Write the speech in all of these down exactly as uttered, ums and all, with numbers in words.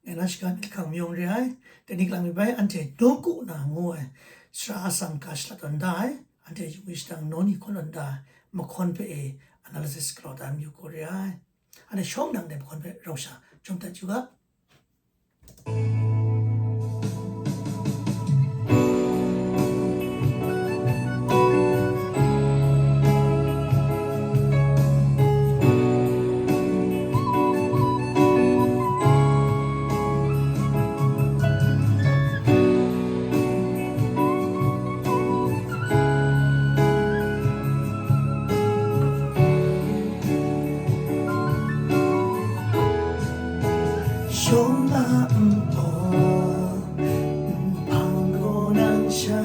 Ngai na shaga ni lahkang mayawng re ai, dai ni kalang mi bai anhte nawku na ngu ai, sara atsam ga shalat tawn da ai, anhte yu mi shadang naw ni hkawn tawn da ai, mahkawn hpe e analysis galaw da mayu gaw re ai. Anhte shawng nang dai mahkawn hpe rau sha jawm dat yu ga. Shawng a npawt, nhpang gaw nang sha,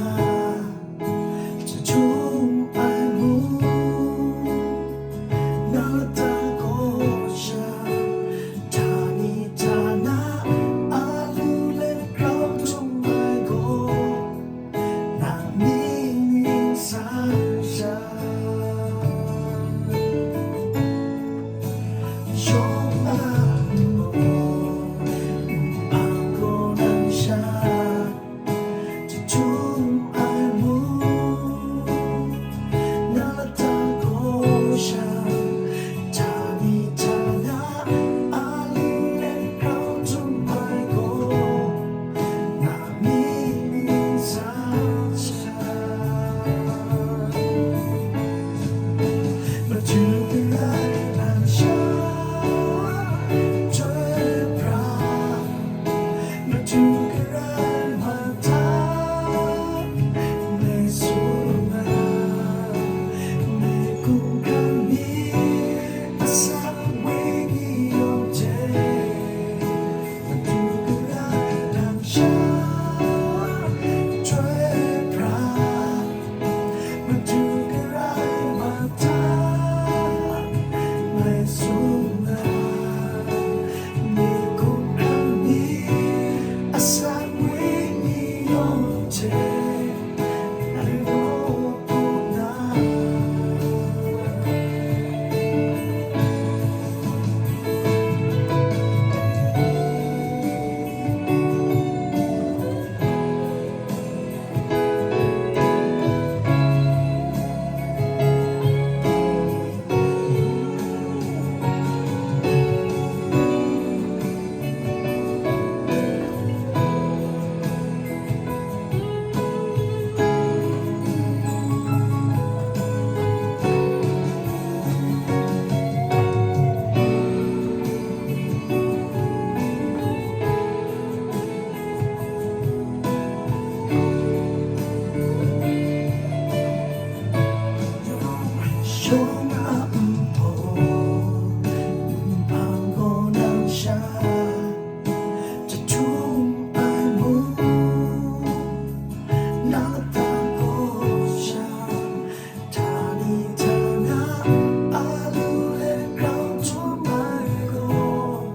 jahtum ai mung, na lata kaw sha, htani htana, alu let grau htum ai gaw, nang mying ningsang sha. Shawng a npawt, nhpang gaw nang sha, jahtum ai mung, na lata kaw sha, htani htana, alu let grau htum ai gaw, na mying ningsang sha. Madu karai nang sha, chyoi pra, Madu karai mata, ngai tsun ai, ngai hkungkam ni, asak wenyi yawng hte, Madu karai nang sha, chyoi pra, Madu karai mata, ngai tsun ai, ngai hkungkam ni, asak wenyi yawng hte, ngai nawku na. Shawng a npawt, nhpang gaw nang sha, jahtum ai mung, na lata kaw sha, htani htana, alu let grau htum ai gaw,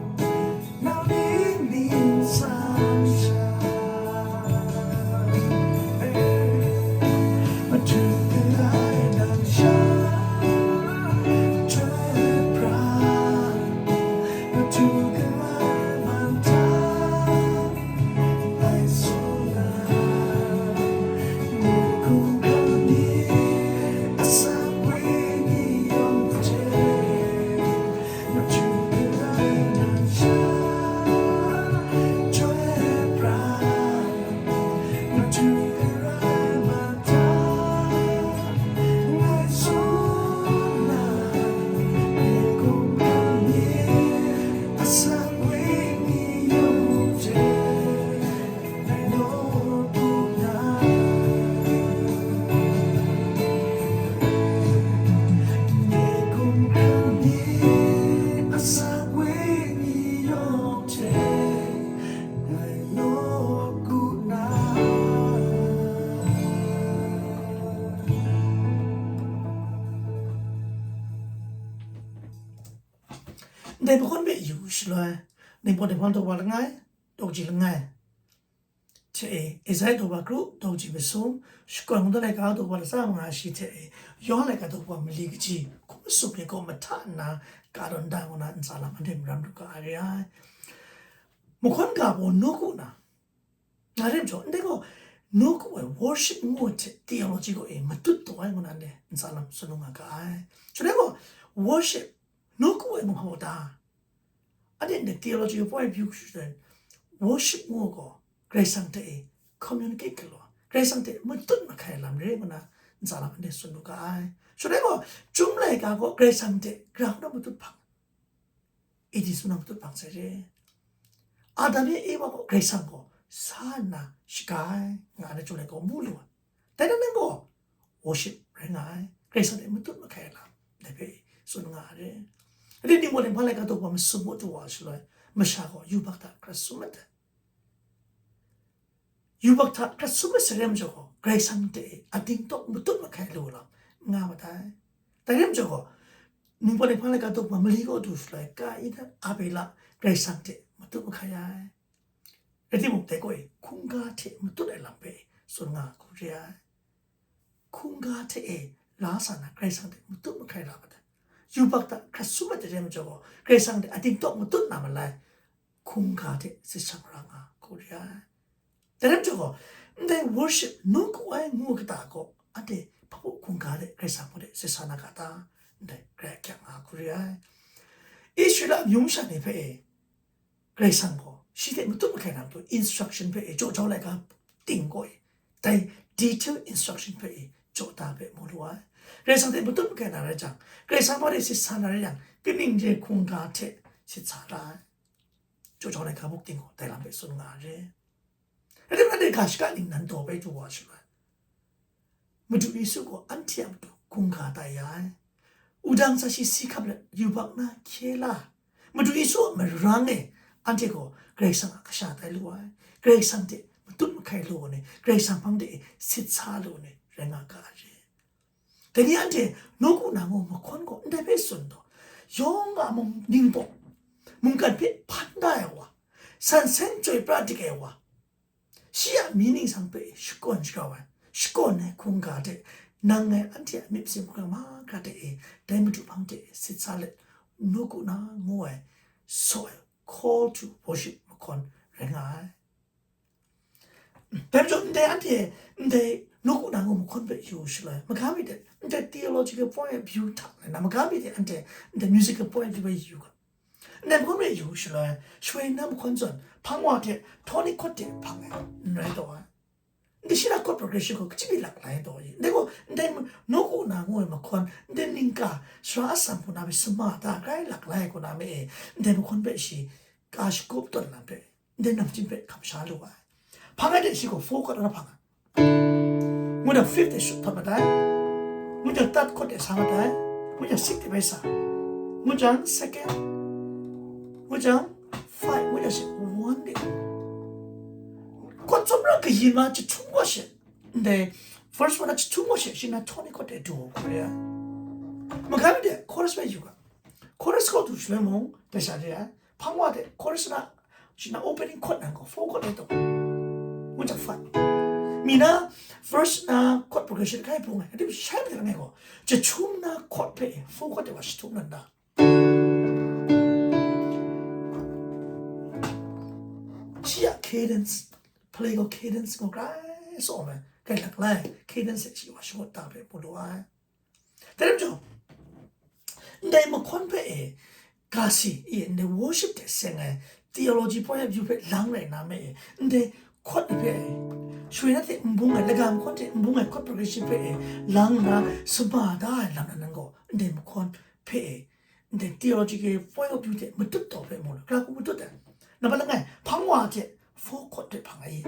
nang mying ningsang sha. Madu karai nang sha, chyoi pra, Madu karai mata, ngai tsun ai, ngai hkungkam ni, asak wenyi yawng hte, Madu karai nang sha, chyoi pra, Madu karai mata, ngai tsun ai, ngai hkungkam ni, asak wenyi yawng hte, ngai nawku na. Ngai hkungkam ni, asak wenyi yawng hte, ngai nawku na. Ndai mahkawn hpe yu shaloi, Ningpawt Ninghpang daw wa langai, daw kaji langai hte e, Esai daw wa kru, daw kaji masum, Shakawn Kungdawn laika daw wa latsa manga shi hte e, Yawhan laika daw wa mali kaji, hkum masum ni kaw mahta nna, ka tawn da ngu na ntsa lam anhte maram lu ga ai re ai. Mahkawn ga baw nawku na, nga re majaw, ndai gaw nawku ai worship ngu ai hte theology gaw e matut taw ai ngu na ndai ntsa lam tsun nga ga ai. Shaloi gaw worship nawku ai ngu hpa ta? Anhte ndai theology point of view shaloi worship ngu ai gaw Karai Kasang hte e communicate galaw, Karai Kasang hte matut mahkai lam re ngu na ntsa lam anhte tsun lu ga ai. Shaloi gaw, Chyum laika gaw Karai Kasang hte gara hku na matut hpang, Eden sumna matut hpang sai re. Adam e Ewa gaw Karai Kasang gaw sa nna shaga ai, nga ai Chyum laika gaw mu lu ai. Dai nang gaw worship rai nga ai, Karai Kasang hte matut mahkai lam, dai hpe tsun nga ai re. Ade, Ningbaw Ninghpang laika daw masum mung du wa shaloi, masha gaw yubak hta hkrat sum mat ai. Yubak hta hkrat sum mat sai re majaw gaw, Karai Kasang hte ating tawk matut mahkai lu lam nga mat ai. Dai re majaw gaw, Ningbaw Ninghpang laika daw mali kaw du shaloi, Kain hte Abela Karai Kasang hte matut mahkai ai. Rai timung, dai gaw e hkungga hte matut ai lam hpe tsun nga hku re ai. Hkungga hte e la sa na Karai Kasang hte matut mahkai la mat ai. Yubak hta hkrat sum mat ai re majaw gaw, Karai Kasang hte ating tawk matut na malai, hkungga hte sit shang ra nga hku re ai. Dai rai majaw gaw, ndai worship nawku ai ngu kata gaw, anhte hpa hpung hkungga hte Karai Kasang hpang de sit sa na ga ta? Ndai grai akyak nga hku re ai. Israela amyu masha ni hpe e, Karai Kasang gaw shi hte matut mahkai na matu instruction hpe e, Jaw Jau laika ting gaw e, dai detail instruction hpe e, jaw da hpe mu lu ai. Karai Kasang hte matut mahkai na rai jang, Karai Kasang hpang de sit sa na rai yang, kaning re hkungga hte sit sa ra ai. Jaw Jau laika buk ting gaw dai lam hpe tsun nga ai re. Rai timung, anhte ga shaka ningnan daw bai du wa shaloi, Madu Yesu gaw anhte a matu hkungga tai ya ai. Wudang sa shi si hkap let yubak na hkye la, Madu Yesu a marang e anhte gaw Karai Kasang a kasha tai lu ai. Karai Kasang hte matut mahkai lu ai ni, Karai Kasang hpang de sit sa lu ai ni rai nga ga ai re. Dai ni anhte nawku na ngu mahkawn gaw ndai hpe tsun taw, yawng a mung ningpawng, mungkan hpe hpan da ai wa, san seng chyoi pra dik ai wa, shi a mying ningsang hpe shakawn shagrau ai, shakawn ai hkungga hte nang ngai anhte a myit masin hkungga mahkra hte e, dai Madu hpang de sit sa let, nawku na ngu ai, saw ai, call to worship mahkawn rai nga ai. Dai majaw, ndai anhte, ndai nawku na ngu mahkawn hpe yu shaloi, magam mi de, ndai theological point of view hta lai na, magam mi de anhte, ndai musical point of view hpe yu ga. Ndai mahkawn hpe yu shaloi, shawoi na mahkawn zawn, hpang wa hte tonic chord de hpang ai, n rai taw ai. Ndai shi na chord progression gaw kaji mi lak lai taw ai. Ndai gaw, ndai nawku na ngu ai mahkawn, ndai ningka, sara atsam hku na hpe sama da, grai lak lai hku na me e, ndai mahkawn hpe shi, ka shagup tawn lam hpe, ndai namchying hpe hkam sha lu ai. Hpang ai de shi gaw four chord na hpang ai. Ngu jang fifth de shut htat mat ai. Ngu jang third chord de sa mat ai. Ngu jang sixth de bai sa. Ngu jang second. Ngu jang five. Ngu jang six. One de. Chord tsawmra kayin ma jahtum gaw she. Ndai first one na jahtum gaw she, shi na tonic chord de du hku re ai. Magam mi de chorus bai yu ga. Chorus gaw du shaloi mung, dai sha re ai. Hpang wa de chorus na, shi na opening chord nang gaw four chord rai taw. Ngu jang five. Mi na verse na chord progression hkai bung ai. Adi shai ma de langai gaw, jahtum na chord hpe four chord de wa jahtum nan da. Shi a cadence, play gaw cadence gaw grai saw ai, grai lak lai, cadence shi wa shawt da hpe mu lu ai. Dai lam jaw, ndai mahkawn hpe e, ga si, i, ndai worship hte seng ai, theology point of view hpe lang rai na me e, ndai chord hpe e, shawoi na hte n bung ai, laga mahkawn hte n bung ai chord progression hpe e, lang nna, saba da ai lam nan gaw, ndai mahkawn hpe e, ndai theological point of view hte matut taw hpe mu lu, gara hku matut ai. Nambat langai, hpang wa hte four chord hte hpang ai.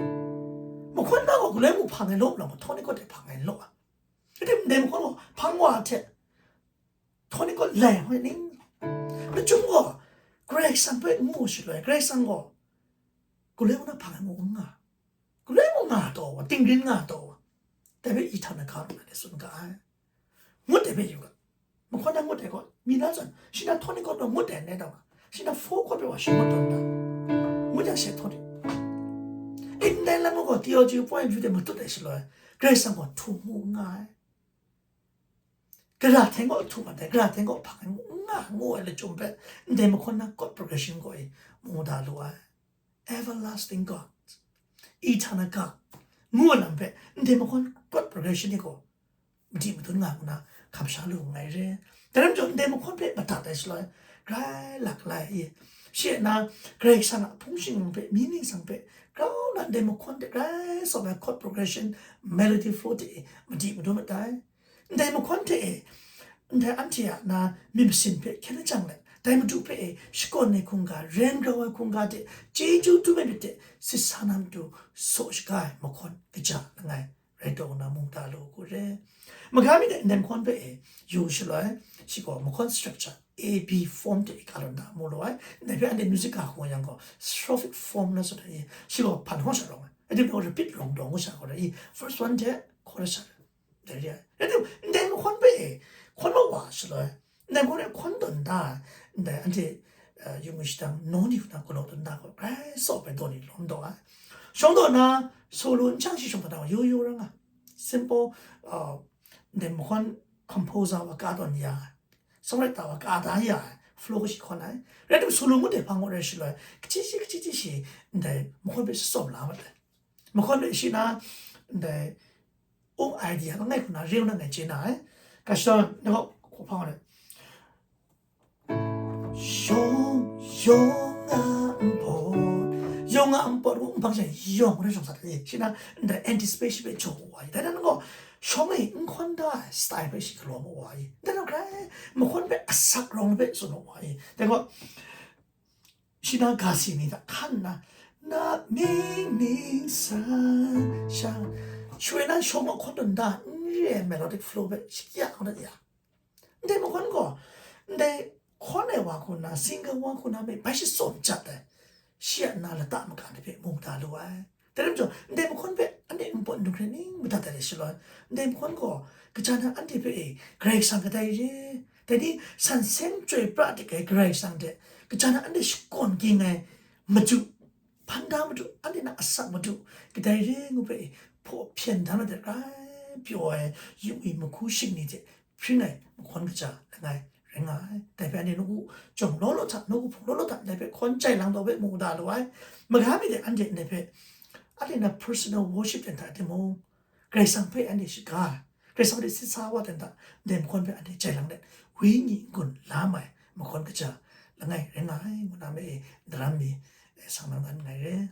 Mahkawn na gaw galoi mung hpang ai law, tonic chord hte hpang ai law. Rai timung, ndai mahkawn gaw hpang wa hte tonic chord lai hoi ning? Lachyum gaw, Karai Kasang hpe ngu shaloi, Karai Kasang gaw galoi mung na hpang ai mung n nga. Galoi mung nga taw wa, tingrin nga taw wa. Dai hpe i hta na ga lu na de tsun ga ai. Ngut dai hpe yu ga. Mahkawn na ngut dai gaw, mi na zawn, shi na tonic chord gaw ngut dai n rai taw wa. Shi na four chord hpe wa shi ngut tawn da. Ngut yang she tonic. Ndai lam gaw theology point of view de matut ai shaloi, Karai Kasang gaw htum mu n nga ai. Gara hte gaw htum mat ai, gara hte gaw hpang ai, n nga ngu ai lachyum hpe, ndai mahkawn na chord progression gaw e mu da lu ai. Everlasting God, Eternal God, ngu ai lam hpe ndai mahkawn chord progression ni gaw madi madun nga ngu na hkam sha lu nngai re. Dai rai majaw, ndai mahkawn hpe madat ai shaloi, grai lak lai i. Shi e na, Karai Kasang a hpung shingkang hpe, meaning sang hpe, grau na ndai mahkawn hte grai sawm ai chord progression, melody flow hte e madi madun mat ai. Ndai mahkawn hte e, ndai anhte a na myit masin hpe hkyen lajang let, dai Madu hpe e shakawn ai hkungga, ren grau ai hkungga hte, chyeju dum ai myit hte, sit sa na matu saw shaga ai mahkawn kaja langai rai taw nna mu da lu u hku re. Maga mi de ndai mahkawn hpe e yu shaloi, shi gaw mahkawn structure, A B form hte i ka law nna mu lu ai. Ndai hpe anhte music ga hkung yang gaw, strophic form na tsun ai, shi gaw hpan hkaw sha rawng ai. Anhte gaw repeat rawng dawng u sha gaw, i first one hte chorus sha, dai re ai. Rai tim, ndai mahkawn hpe e hkawn mawa shaloi, ndai mahkawn hpe hkawn tawn da, ndai anhte, uh, yu mu shadang, naw ni hku na galaw tawn da gaw, grai sawp ai daw ni lawm daw ai. Shawng daw na, solo n shang shi shawng daw na, yu yu ra nga. Simple, uh, ndai mahkawn composer wa ka tawn ya ai, songwriter wa ka da ya ai, flow kashi hkawn ai. Rai tim, solo ngut de hpang ngut rai shaloi, kaji shi, kaji ji shi, ndai mahkawn hpe shatsawm la mat ai. Mahkawn hpe shi na, ndai um idea langai hku na reu na ngai chye na ai. Ga shadawn, na gaw hkaw hpang ai. Yawng, yawng a npawt, yawng a npawt, ngu npang sha yawng rai shawng sat ai. Shi na, ndai anticipation hpe jaw wa ai. Dai na gaw, shawng e n hkawn da ai style hpe shi galaw ma wa ai. Dai na grai, mahkawn hpe asak rawng hpe tsun wa ai. Dai gaw, shi na ga si ni hta hkan nna, na ming ning san sha, shwe na shawng a hkawn tawn da, n re ai melodic flow hpe shi kya hkawn dat ya. Ndai mahkawn gaw, ndai hkawn ai wa hku na, singer wa hku na me bai shi tsawm jat ai, shi a na lata maga ni hpe mu da lu ai. Dai rai majaw, ndai mahkawn hpe anhte npawt ndung hkrai ning madat ai shaloi, ndai mahkawn gaw, kaja na anhte hpe e, Karai Kasang kadai re, dai ni san seng chyoi pra dik ai Karai Kasang hte, kaja na anhte shakawn ging ai madu, hpan da madu, anhte na asak madu, kadai re ngu hpe e, hpaw hpyen da na de rai pyaw ai, yu ai mahku shing ni hte, hpring ai mahkawn kaja langai rai nga ai. Dai hpe anhte nawku jawng law law hta, nawku hpung law law hta, dai hpe hkawn jai lang daw hpe mu da lu ai. Maga mi de anhte ndai hpe, anhte na personal worship ten hta timung, Karai Kasang hpe anhte shaga ai, Karai Kasang hpe sit sa wa ten hta, ndai mahkawn hpe anhte jai lang let, Wenyi n-gun la mai mahkawn kaja langai rai nga ai, ngu na me e, daram mi, e, sang na nan ngai re.